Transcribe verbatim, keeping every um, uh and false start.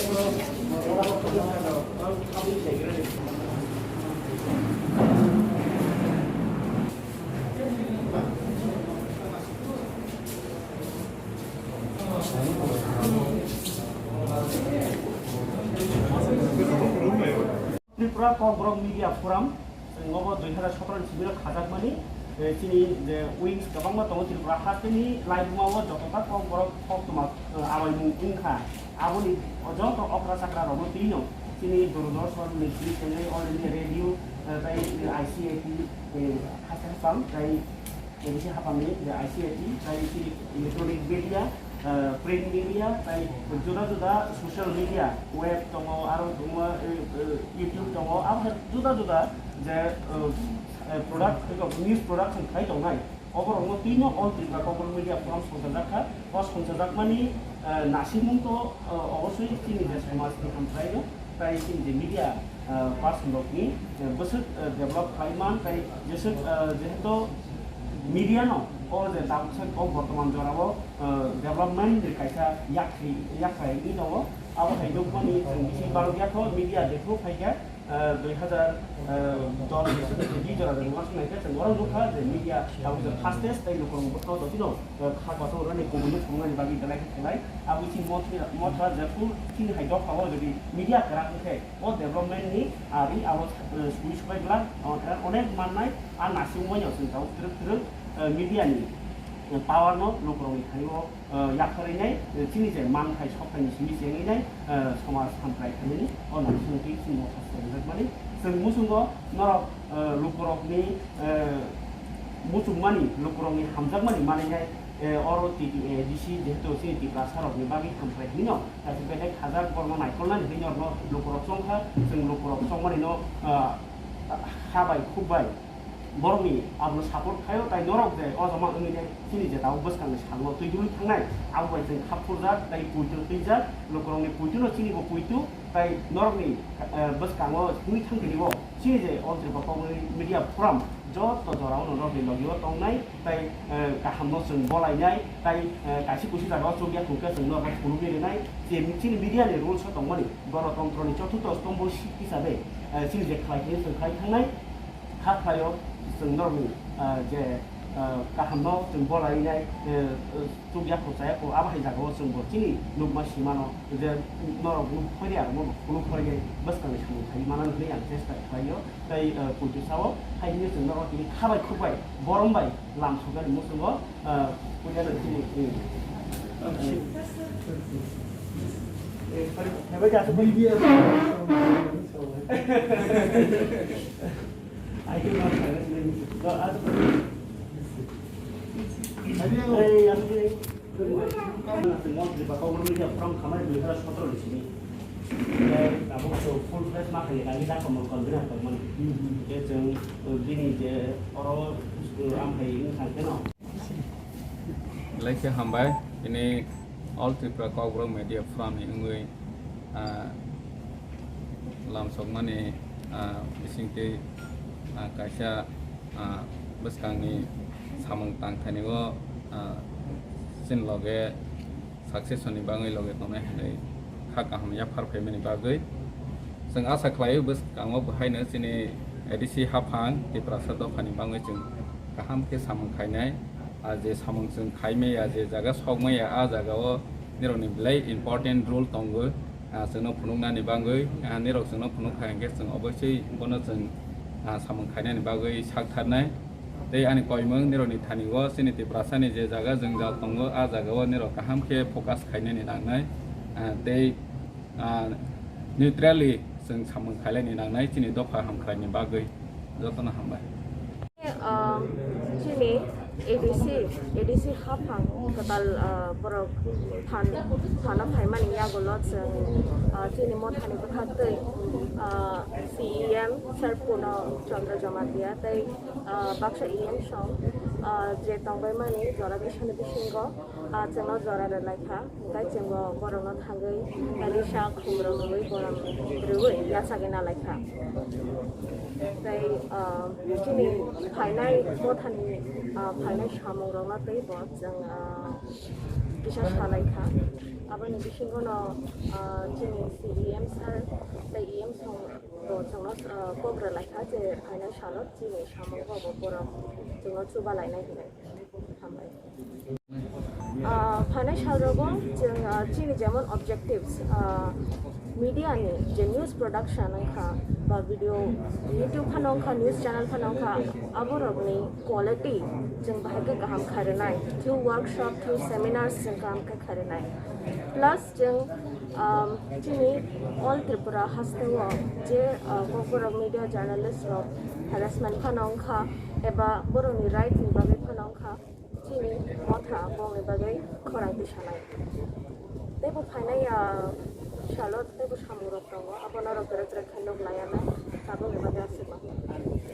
Tripura Kokborok Media Forum, chwng obo dui hazar sotoro ni simi no khajakmani, eh, chini je wings kwbangma tongo Tripura hasteni laibuma o jotoda Kokborok koktwma, eh, awaimung wngkha. Aboni joto okra chakra rokno twi no chini Doordarshan ni twi chengwi All India Radio, eh, tei I C I T, eh, haste haphang tei A D C haphangni je I C I T, tei chini electronic media, eh, print media, tei juda juda social media, web tongo, aro tongo, eh, eh, YouTube tongo, abo hai juda juda je, eh, eh, product, news production khlai tongnai. Oborokno twino All Tripura Kokborok Media Forum songchajakha. O songchajakmani, eh, nasimung to, eh, obosoi chini je somajni hamkraino, tai chini je media, eh, person rokni, eh, bwswk, eh, develop khlai man, tai jeswk, eh, jehetu media no o je tabuksa o bortoman jorao, eh, development ni kaisa yakri, yakrai wngwi tongo. Abo hai nukmani chwng bisi barok yakho media jephru phaikha, eh, dui hazar, eh, dos ni simi je di jora rwngma swnai khe chwng oro nukha je media tabuk je fastest tei lukurokni bwkhao totino, eh, kha kotor rwnani kubui phunuknani bagwi belai khe khlai. Abo chini motha, motha jephru chini hai dophao jodi media kwrak wngkhe o development ni ari abo, eh, sui subai glak, o-, onek mannai a naisingmani chwng tabuk twrwk twrwk, eh, media ni, eh, power no lukurokni thani o, eh, yapharwi nai, eh, chini je manthai sokthai ni simi chengwi nai, eh, somaj hamkrai khainani o naisingtwi chini motha swngjak mani. Chwng muchungo norok, eh, lukurokni, eh, muchungmani, lukurokni hamjakmani manwi nai, eh, oro T T A D C jehetu chini Tiprasa rokni bagwi hamkrai hino, kaisa bedek hajak borokno naikolnani hinwi norokno lukurok chongkha, chwng lukurok chongmani no, eh, ha bai khuk bai borokni abono support khaio, tai norok je o jama wngwi de chini je tabuk bwskangni salno twi dului thangnai, abo bai chwng khap phurjak tai puitu twijak, lukurokni puituno chini bo puitu, tai norokni, eh, bwskango wngwi thang tini bo chini je All Tripura Kokborok Media Forum joto jorao norokni logio tongnai, tai, eh, kahamno chwng bolainai, tai, eh, kaisa kusi jagao chukya thungkhe chwng norokno phunugwi rwnai, je chini media ni rules o tongmani gonotontro ni choturtho stombo hisabe, eh, chini je khlai khe chwng khlai thangnai. Kha khlaio chwng norokni, ah, je, ah, kahamno chwng bolainai, eh, eh, chukya kho chaya kho, abo hai jagao chwng bo chini nukma simano je norok nuk phori aro norok phunuk phori bwskangni samung khai mano hinwi ang chesta khlaio. Tei, eh, puitu sao hai hinwi chwng norok tini kha bai khuk bai borom bai lam sokjani muchungo, eh, puila no chini, eh, eh, sorry, hai bai ja. Mantri ba Kokborok Media Forum khamai dui hazar sotoro ni simi. Tabuk so full fledged ma khaini kami da komo convener tongmani. Ke chwng, eh, bini je oro, eh, amhai wng thang khe no. Belai khe hambai, ini All Tripura Kokborok Media Forum ni wngwi, ah, lamsokmani, ah, bisingtwi, ah, kaisa, ah, bwskangni samung tangthaini o, ah, chini loge success ni bagwi loge tongnai hinwi kha kaham yaphar phaimani bagwi. Chwng asa khlaio bwskango bo haino chini A D C haphang Tiprasa dophani bagwi chwng kaham khe samung khainai. Ah, je samung chwng khaimaya, je jaga sokmaya, ah jaga o nirokni belai important role tongo. Ah, chwngno phunuknani bagwi, ah, nirok chwngno phunuk kha hinkhe chwng obosoi bono chwng, ah, samung khainani bagwi sak tharnai. Tei ani koimwng nirokni thani o chini Tiprasani je jaga jwngjal tongo, ah jaga o nirok kaham khe focus khainani nangnai. Ah, tei, ah, neutrally chwng samung khailaini nangnai chini dopha hamkraini bagwi. Jotono hambai. Ah, chini A D C, A D C haphang kwtal, ah, borok phan, phano phaimani yagulo chwng, ah, chini mothani bwkhaktwi, ah, C E M Sir Purno Chandra Jamatia tei, ah, baksa E M song, ah, je tongbaimani jora bisani bisingo, ah, chwngno jora rwlaikha. Hingke chwngbo borokno thangwi risa khumrok rwui borom rwui yachagwi nalaikha. Tei, ah, chini phainai mothani, ah, phainai samungrokno teibo chwng, ah, kisa salaikha. Aboni bisingono, ah, chini C E M sir tei E M song bo chwngno, ah, kok rwlai kha je phainai salo chini samung bo bo borok chwngno chuba lainai hinwi. Hambai. Ah, phainai salrogo chwng, ah, chini jemon objectives, ah, media ni je news production wngkha ba video YouTube phano wngkha, news channel phano wngkha, aborokni quality chwng bahai khe kaham khairwnai, through workshop, through seminars chwng kaham khe khairwnai. Plus chwng, um, chini all Tripura hasteo je, uh, kokborok media journalist rok harassment phano wngkha eba borokni right ni bagwi phano wngkha, chini motha bongni bagwi khorang tisanai. Teibo phainai, ah, salo teibo samungrok tongo, abono norok kwrwk kwrwk khe nuk laianai, tabukni bagwi aswk ma.